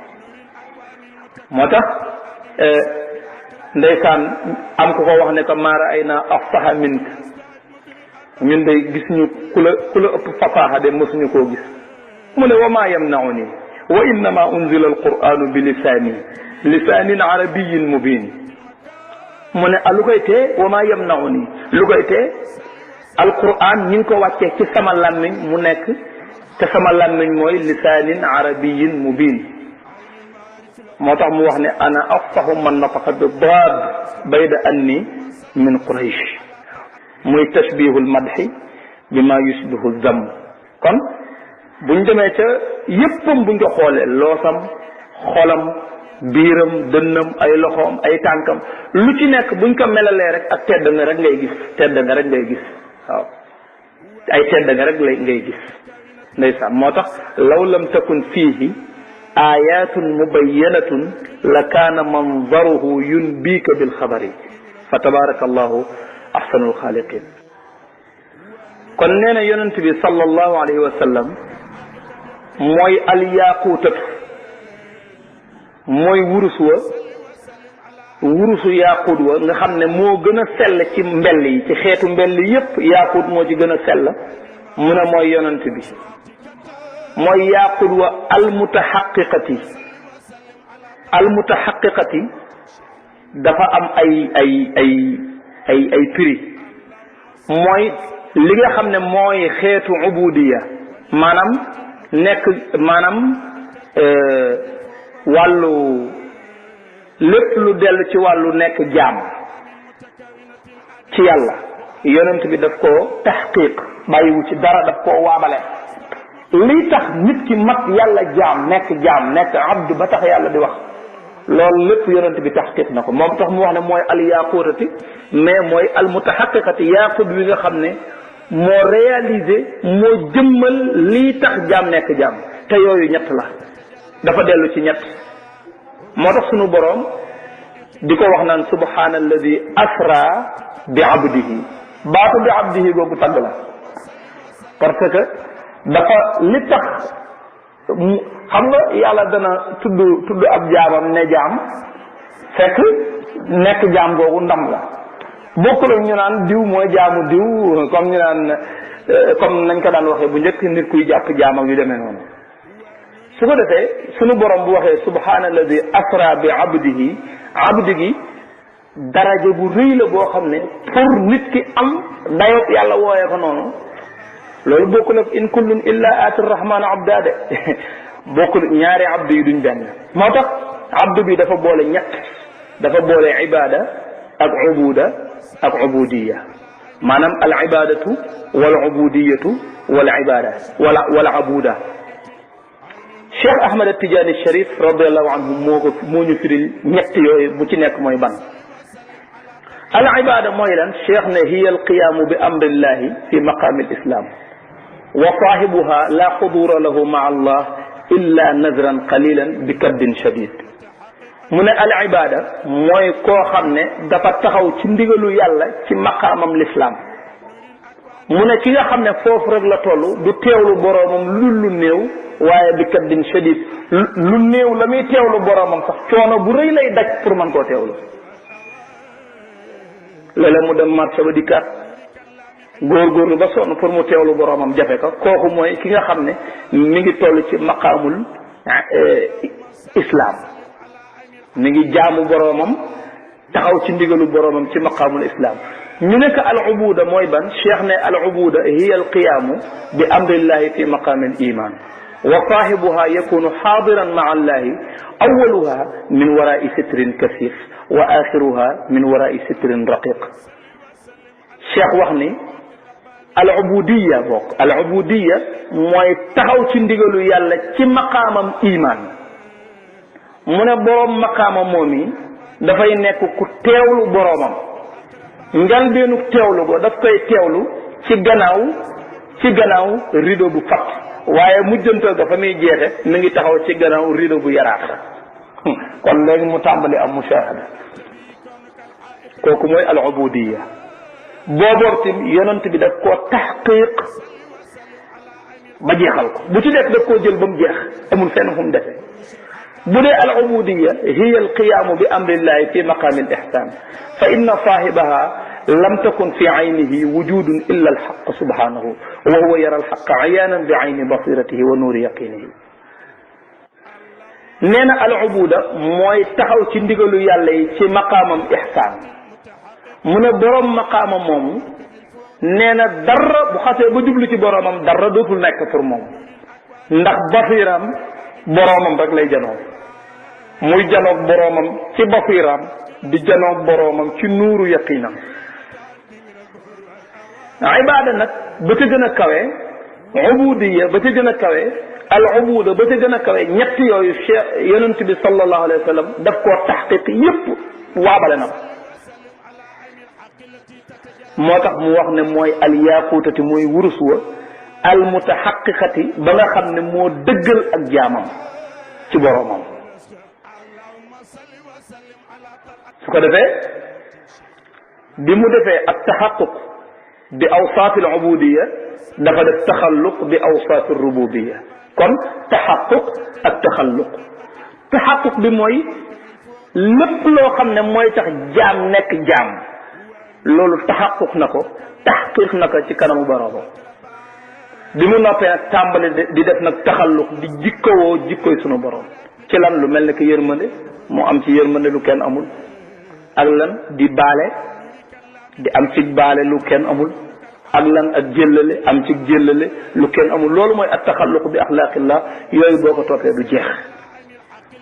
moo tax ndeysaan am ku ko wax ne ko maara ay naa afsaha minka ñun day gis ñu ku la ëpp fasaaxa de mësuñu koo gis mu ne wa maa yamnauni wa innama unzila alquranu bi lisaanin arabiyin mubin mu ne lu koy tee wa maa yamnauni lu koy tee alquran ñi ngi ko wàccee ci sama làmmiñ mu nekk te sama làmmiñ mooy lisaanin arabiyin mubin moo tax mu wax ne ana afsahu man nataqa bi daad bayda anni min quraysh muy tashbihul madhi bi ma yushbihu zamm kon buñ demee ca yéppam buñ ko xoolee loosam xolam biiram dënnam ay loxoom ay tànkam lu ci nekk buñ ko melalee rek ak tedd nga rek ngay gis tedd nga rek ngay gis waaw ay tedd nga rek ngay gis ndeysaan moo tax law lam takun fiihi ayatun mubayyanatun la kaana manzaruhu yunbiika bil xabari fa tabaraka allahu ahsanul xaaliqin kon nee na yonent bi sallallahu alayhi wa sallam mooy alyaquutatu mooy wurusu yaquut wa nga xam ne moo gën a sell ci mbell yi ci xeetu mbell yépp yaquut moo ci gën a sell mu ne mooy yonent bi mooy yaquut wa almutahaqiqati dafa am ay prix mooy li nga xam ne mooy xeetu ubudiya maanaam wàllu lépp lu dellu ci wàllu nekk jaam ci yàlla yonent bi daf koo taxqiq bàyyiwu ci dara daf koo waabale lii tax nit ki mat yàlla jaam nekk abdu ba tax yàlla di wax loolu lépp yonent bi taxqiq na ko moom tax mu wax ne mooy al yaquutati mais mooy al mutahaqiqati yaaqut wi nga xam ne moo réalisé moo jëmmal lii tax jaam nekk jaam te yooyu ñett la dafa dellu ci ñett moo tax sunu boroom di ko wax naan subhaana alladi asra bi abdihi baatu bi abdihi googu tagg la parce que dafa li tax xam nga yàlla dana tudd ab jaamam ne jaam fekk nekk jaam googu ndam la bokkul ak ñu naan diw mooy jaamu diw comme ñu naan comme nañ ko daan waxee bu njëkk nit kuy jàpp jaamam yu demee noonu su ko defee sunu borom bu waxee subhaana alladi asra bi abdihi abdi gi daraja bu rëy la boo xam ne pour nit ki am dayoo yàlla wooyee ko noonu loolu bokkul ak in kullun illa aati rahmaana abda de bokkul ñaari abdu yi duñ benn moo tax abdu bi dafa boole ñett dafa boole ibada ak ubuda ak ubudiya maanaam al ibadatu wal ubudiyatu wal ibada wal abuda Cheikh Ahmad Tidiane Sharif radiallahu anhu moo ñu firil ñett yooyu bu ci nekk mooy ban al ibada mooy lan cheikh ne hiya al qiyaamu bi amrillahi fi maqaami al islam wa saahibuha la xudura lahu maa allah illa nazran qalilan bi kaddin shadid mu ne al ibada mooy koo xam ne dafa taxaw ci ndigalu yàlla ci maqaamam l'islam mu ne ki nga xam ne foofu rek la toll du teewlu boroomam lu néew waaye bi kaddin shadid lu néew la muy teewlu boroomam sax coono bu rëy lay daj pour mën koo teewlu léeg-léeg mu dem marché ba dikkaat góorgóorlu ba sonn pour mu teewlu boroomam jafe ko kooku mooy ki nga xam ne mi ngi toll ci maqaamul islam mi ngi jaamu boroomam taxaw ci ndigalu boroomam ci maqaamul islam. ñu nekk al ubuda mooy ban cheikh ne al ubuda hiya al qiyaamu bi amrillahi fi maqaami al iman wa saahibuha yakunu xaadiran maa allahi awaluha min warai sitrin kasif wa axiruha min warai sitrin raqiq. cheikh wax ni al ubudiya bokk al ubudiya mooy taxaw ci ndigalu yàlla ci maqaamam iman. mu ne boroom maqaama moom yi dafay nekk ku teewlu boroomam njalbeenu teewlu ko daf koy teewlu ci gannaaw rideau bu fat waaye mujjantal ga fa muy jeexe mi ngi taxaw ci gannaaw rideau bu yaraax kon léegi mu tàmbali am mushahada. kooku mooy al ubudiya booboob tim yonent bi daf koo taxqiq ba jeexal ko bu ci nekk daf koo jël ba mu jeex amul fenn fu mu defee. bu dee al ubudiya hiya al qiyaamu bi amrillahi fi maqaami al ihsan fa inna saahibaha lam takun fi aynihi wujudun illa al haqq subhanahu wa huwa yara al haqqa ayaanan bi ayni basiratihi wa nuuri yaqinihi. nee na al ubuda mooy taxaw ci ndigalu yàlla yi ci maqaamam ihsan. mu ne borom maqaama moomu nee na dara bu xasee ba jublu ci boromam dara dootul nekk pour moom ndax basiram boromam rek lay janoo muy janoog boromam ci basiram di janoog boromam ci nuuru yaqinam. ibaada nag ba ca gën a kawe ubudiya ba ca gën a kawe al ubuda ba ca gën a kawe ñett yooyu cheikh yonent bi sallallahu alayhi wa sallam daf koo taxqiq yépp waabale na ko. moo tax mu wax ne mooy al yaaquutati mooy wurus wa al mutaxaqiqati ba nga xam ne moo dëggal ak jaamam ci boroomam. su ko defee bi mu defee ak taxaquq bi awsaaf al ubudiya dafa def taxalluq bi awsaaf al rububiya. kon taxaquq ak taxalluq bi mooy lépp loo xam ne mooy tax jaam nekk jaam loolu taxaquq na ko taxqiq na ko ci kanamu boroomam. bi mu noppee nag tàmbali di def nag taxalluq di jikkowoo jikkoy sunu borom ci lan lu mel ne que yërmande mu am ci yërmande lu kenn amul ak lan di baale di am ci baale lu kenn amul ak lan ak jëllale am ci jëllale lu kenn amul. loolu mooy at taxalluq bi axlaaqillah yooyu boo ko toppee du jeex.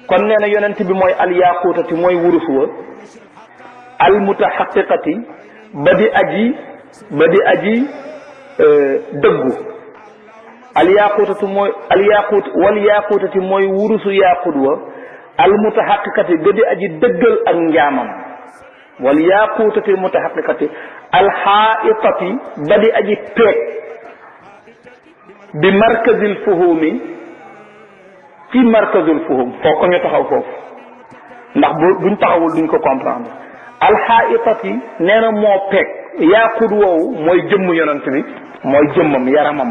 kon nee na yonent bi mooy al yaaquutati mooy wurus wa al mutaxaqiqati ba di aji dëggu. al yaaquutati mooy wurusu yaaqut wa al mutaxaqiqati ba di aji dëggal ak njaamam. wal yaaquutati mutaxaqiqati al xaaitati ba di aji peeg bi markazil fuhumi ci markazul fuhum. foog ko ñu taxaw foofu ndax buñ taxawul duñ ko comprendre. alxaitati nee na moo peeg yaaqut woowu mooy jëmm yonent bi mooy jëmmam yaramam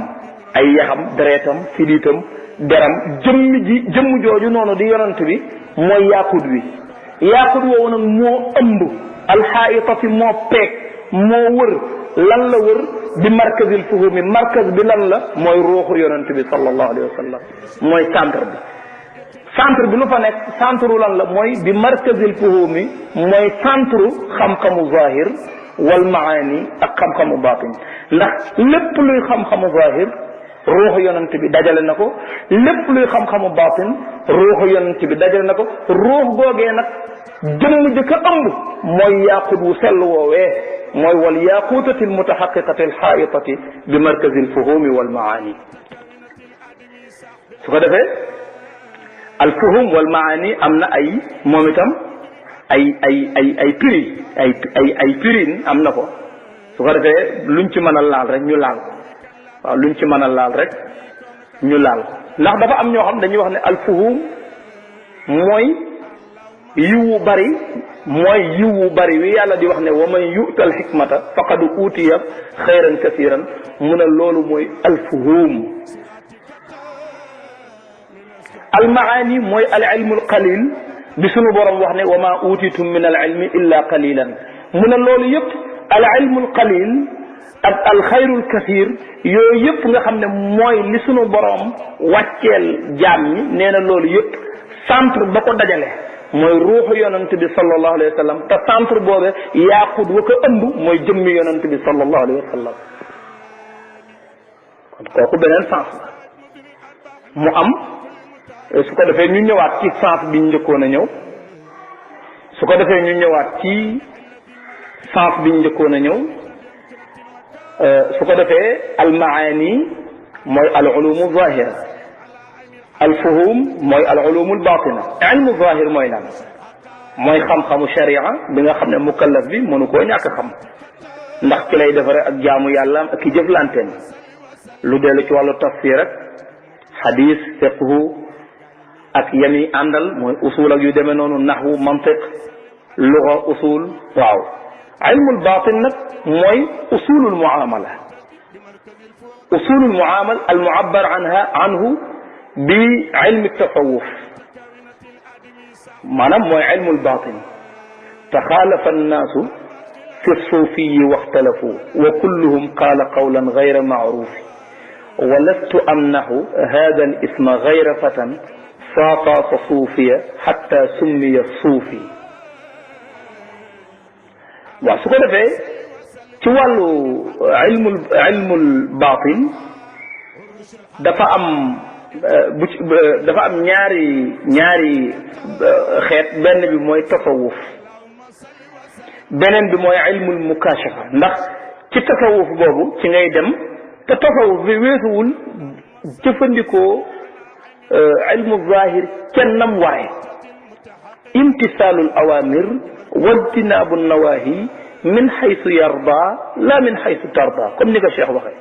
ay yaxam deretam sidiitam deram jëmm jooju noonu di yonent bi mooy yaaqut wi. yaaqut woowu nag moo ëmb alxaitati moo peeg moo wër lan la wër bi markazil fuhumi. markaz bi lan la mooy ruuxu yonent bi sallallahu alayhi wa sallam mooy centre bi. centre bi lu fa nekk centre lan la mooy bi markazil fuhumi mooy centre xam-xamu zahir wal maani ak xam-xamu batin. ndax lépp luy xam-xamu zahir ruuxu yonent bi dajale na ko lépp luy xam-xamu batin ruuxu yonent bi dajale na ko. ruux googee nag jëmm jëkk a ëmb mooy yaaqut wu sell woowee mooy wal yaaquutati al mutaxaqiqati al xaayitati bi markazil fuhumi wal maani. su ko defee al fuhum wal maani am na ay moom itam ay prix ay prix am na ko. su ko defee luñ ci mën a laal rek ñu laal ko waaw luñ ci mën a laal rek ñu laal ko ndax dafa am ñoo xam dañuy wax ne al fuhum mooy yiwu bari mooy yiwu bari wi yàlla di wax ne wa man yu'tal hikmata faqad utiya xayran kasiran mu ne loolu mooy al fuhum. al maani mooy al ilmul qalil bi sunu borom wax ne wa ma utitum min al ilmi illa qalilan mu ne loolu yëpp al ilmul qalil ak al xayrul kasir yooyu yëpp nga xam ne mooy li sunu borom wàcceel jaam ñi nee na loolu yëpp centre ba ko dajale mooy ruuxu yonent bi sallallahu alayhi wa sallam te centre boobe yaaqut wa ko ëmb mooy jëmmi yonent bi sallallahu alayhi wa sallam kon kooku beneen sens la mu am su ko defee ñu ñëwaat ci sens bi ñu njëkkoon a ñëw su ko defee ñu ñëwaat ci sens bi ñu njëkkoon a ñëw su ko defee almaani mooy al ulumu zahira al fuhum mooy al ulumu al batina ilmu zahir mooy lan mooy xam-xamu sharia bi nga xam ne mukallaf bi mënu koo ñàkk xam ndax ci lay defare ak jaamu yàllaam ak ki jëflanteen lu dellu ci wàllu tafsir ak xadis fiqhu ak yami àndal mooy usul ak yu demee noonu naxwu mantiq luga usul waaw ilmul batin nag mooy usulul muamala usulul muamala al muabbar anhu bi ilmi tasawuf maanaam mooy ilmul batin taxaalafa annaasu fi suufiyi waxtalafu wa kulluhum qaala qawlan gayra maarufi wa lastu amnahu hada al isma gayra fatan saafaasa suufiya xatta summiya suufi waaw su ko defee ci wàllu ilmul baatin dafa am ñaari xeet benn bi mooy tasawuf beneen bi mooy ilmul mukashafa ndax ci tasawuf boobu ci ngay dem te tasawuf bi weesuwul jëfandikoo ilmu zahir kenn nam waree imtisaalul awamir wajtinaabu nawahi min xaysu yarda la min xaysu tarda comme ni ko Cheikh waxee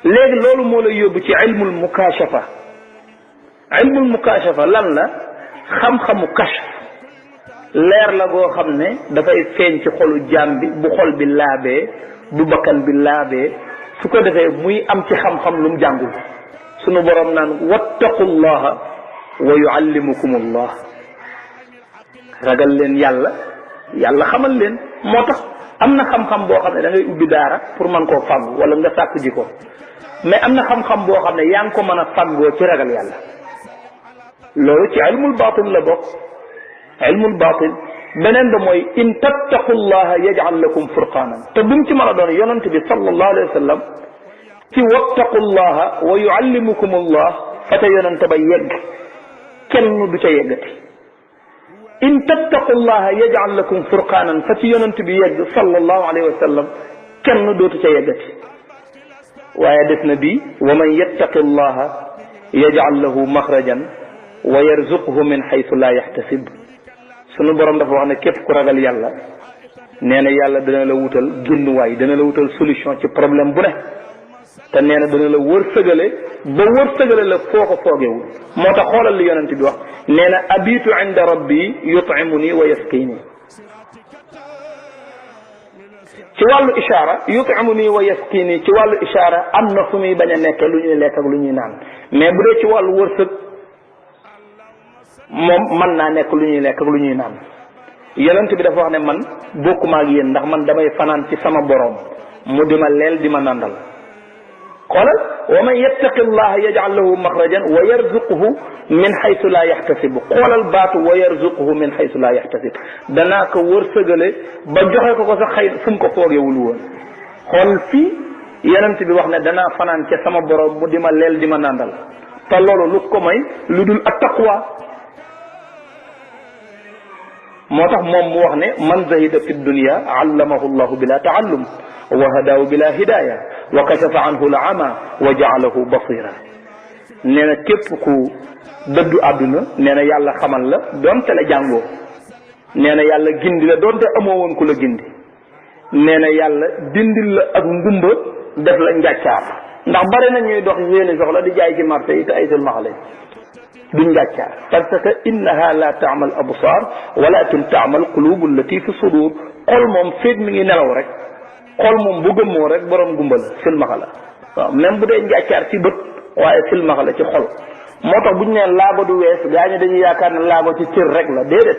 léegi loolu moo lay yóbbu ci ilmul mukashafa ilmul mukashafa lan la xam-xamu kashf leer la goo xam ne dafay feeñ ci xolu jaam bi bu xol bi laabee bu bakkan bi laabee su ko defee muy am ci xam-xam lu mu jàngul sunu borom naan wattaqullaha wa yuallimukumullah ragal leen yàlla xamal leen moo tax am na xam-xam boo xam ne da ngay ubbi daara pour mën koo fàggu wala nga sàkku ji ko mais am na xam-xam boo xam ne yaa ngi ko mën a fàggoo ci ragal yàlla loolu ci ilmul batin la bokk ilmul batin beneen ba mooy in tattaqullaha yaj'al lakum furqanan te bu mu ci mën a doon yonent bi sallallahu alayhi wa sallam ci wattaqullaha wa yuallimukumullah fa te yonent ba yegg kenn du ca yeggati in tattaqullaha yaj'al lakum furqanan fa ci yonent bi yegg sallallahu alayhi wa sallam kenn dootu ca yeggati waaye def na bi wa man yattaqillaha yaj'al lahu maxrajan wa yarzuqhu min haythu la yahtasib sunu borom dafa wax ne képp ku ragal yàlla nee na yàlla dana la wutal génnuwaay dana la wutal solution ci problème bu ne te nee na dana la wërsëgale ba wërsëgale la foo ko foogewul moo tax xoolal li yonent bi wax nee na abitu inda rabbi yut'imuni wa yasqini ci wàllu ishaara yut'imuni wa yasqini ci wàllu ishaara am na fu muy bañ a nekke lu ñuy lekk ak lu ñuy naan mais bu dee ci wàllu wërsëg moom mën naa nekk lu ñuy lekk ak lu ñuy naan yonent bi dafa wax ne man bokkuma ak yéen ndax man damay fanaan ci sama borom mu di ma leel di ma nandal xoolal wa man yattaqi llaha yaj'al lahu maxrajan wa yarzuquhu min haythu la yaxtasibu xoolal baatu wa yarzuquhu min haythu la yaxtasib danaa ko wërsëgale ba joxe ko ko sax xëy fu mu ko foogewul woon xool fii yonent bi wax ne danaa fanaan ca sama borom mu di ma leel di ma nandal te loolu lu ko may lu dul at taqwa moo tax moom mu wax ne man zahida fi dunya allamahu llahu bila taallum wa hadaahu bila hidaya wa kashafa anhu la ama wa jaalahu basira nee na képp ku dëddu àdduna nee na yàlla xamal la doonte la jàngoo nee na yàlla gindi la doonte amoo woon ku la gindi nee na yàlla dindil la ak ngumba def la njàccaar ndax bari na ñuy dox seeni soxla di jaay ci marché yi te ay silmaxa lañ duñ njàccaar parce que innaha la taamal absar walakin taamal qulubu allati fi sudur xol moom feeg mi ngi nelaw rek xol moom bu gëmmoo rek borom gumba la silmaxa la waaw même bu dee njàccaar ci bët waaye silmaxa la ci xol moo tax buñu nee laago du wees gaa ñi dañuy yaakaar ne laago ci cër rek la déedéet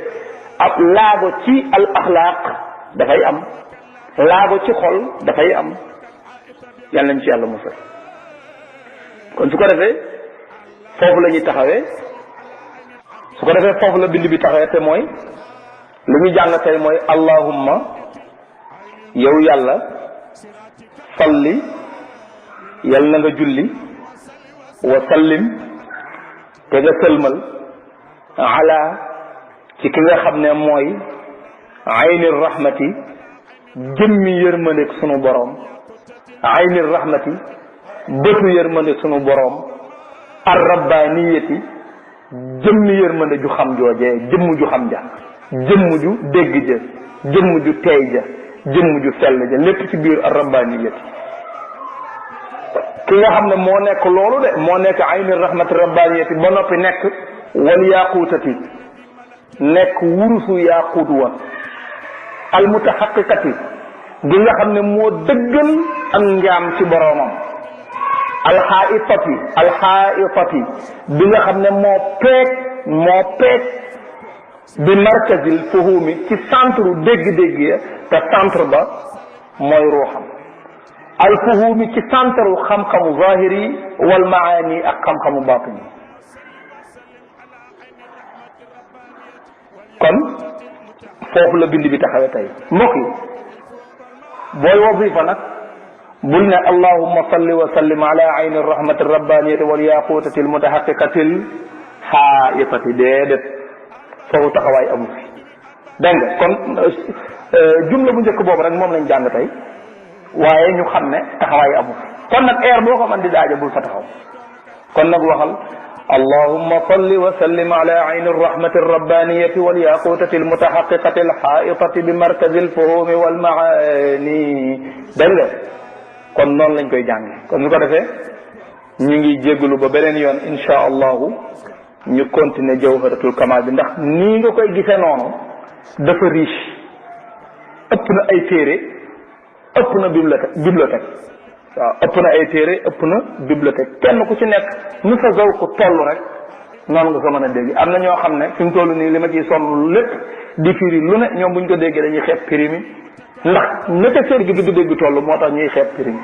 ab laago ci al axlaaq dafay am laago ci xol dafay am yàlla nañ ci yàlla musal kon su ko defee foofu la ñuy taxawee su ko defee foofu la bind bi taxee te mooy li ñu jàng tey mooy allahumma yow yàlla salli yal na nga julli wa sallim te nga sëlmal ala ci ki nga xam ne mooy ayni rahmati jëmmi yërmandeeg sunu boroom ayni rahmati bëtu yërmandeeg sunu boroom ar rabbaniyati jëmmi yërmande ju xam joojee jëmm ju xam ja jëmm ju dégg ja jëmm ju teey ja jëmm ju sell ja lépp ci biir ar rabbaniyati ki nga xam ne moo nekk loolu de moo nekk ayni rahmati rabbaniyati ba noppi nekk wal yaquutati nekk wurusu yaquut wa al mutahaqiqati gi nga xam ne moo dëggal ak njaam ci boroomam alxaitati bi nga xam ne moo peeg bi markazil fuhumi ci centre dégg-dégg ya te centre ba mooy ruuxam al fuhumi ci centre xam-xamu zahiri wal maani ak xam-xamu batini kon foofu la bind bi taxawee tey mbokk yi booy wasifa nag bul ne allahumma salli wa sallim ala ayni rahmati rabbaniyati wal yaqutati al mutahaqiqati al haitati déedéet foofu taxawaay amu fi dégg nga kon jumla bu njëkk boobu rek moom lañ jàng tey waaye ñu xam ne taxawaay amu fi kon nag air boo ko mën di daaja bul fa taxaw kon nag waxal allahumma salli wa sallim ala ayni rahmati rabbaniyati wal yaqutati al mutahaqiqati al haitati bi markazi al fuhumi wal maani dégg nga kon noonu lañ koy jànge kon su ko defee ñu ngi jégalu ba beneen yoon insha allahu ñu continuer jawharatul kamal bi ndax nii nga koy gisee noonu dafa riche ëpp na ay téere ëpp na bibliothèque waaw ëpp na ay téere ëpp na bibliothèque kenn ku ci nekk nu sa zaw ko toll rek noonu nga ko mën a dégg am na ñoo xam ne fi mu toll nii li ma ciy sonn lépp di firi lu ne ñoom buñ ko déggee dañuy xeeb prix mi ndax naka séer gi di dégg toll moo tax ñuy xeeb prix mi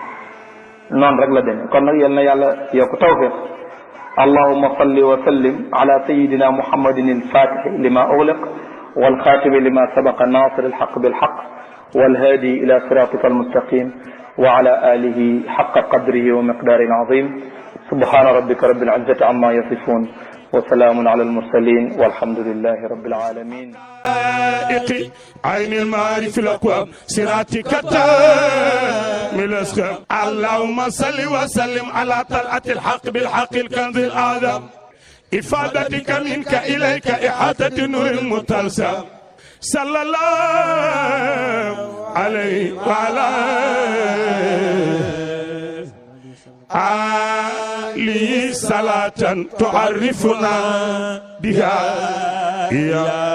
noonu rek la demee kon nag yal na yàlla yokk tawfiq allahumma salli wa sallim ala sayidina muhammadin alfatixi lima ugliq walxaatimi lima sabaqa nasir alxaq bilxaq walhaadi ila siratika almustaqim wa ala alihi xaqa qadrihi wa miqdarin azim subhana rabbika rabbil izzati amma yasifun وسلام على المرسلين والحمد لله رب العالمين عين المعارف الأقوام صراطك من الأسخام اللهم صل وسلم على طلعة الحق بالحق الكنز الأعظم إفادتك منك إليك إحاطة نور المتلسم صلى الله عليه وعلى لي صلاة تعرفنا بها يا